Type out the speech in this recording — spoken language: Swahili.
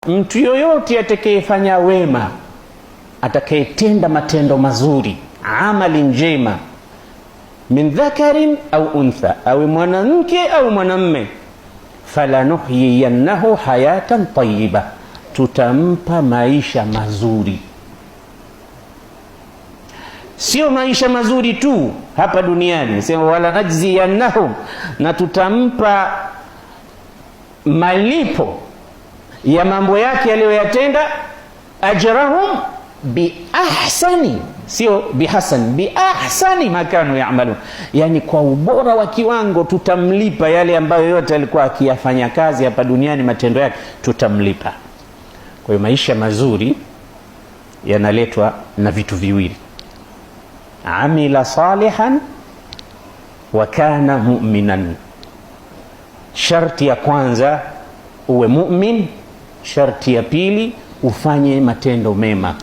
Mtu yoyote atakayefanya wema, atakayetenda matendo mazuri, amali njema, min dhakarin au untha, awe mwanamke au mwanamme, falanuhyiyannahu hayatan tayiba, tutampa maisha mazuri. Sio maisha mazuri tu hapa duniani, sema wala najziyannahum, na tutampa malipo ya mambo yake aliyoyatenda, ajrahum biahsani, sio bihasan, biahsani makanu yamalun, yani kwa ubora wa kiwango tutamlipa yale ambayo yote alikuwa akiyafanya kazi hapa duniani, matendo yake tutamlipa. Kwa hiyo maisha mazuri yanaletwa na vitu viwili, amila salihan wa kana mu'minan. Sharti ya kwanza uwe mu'min. Sharti ya pili ufanye matendo mema.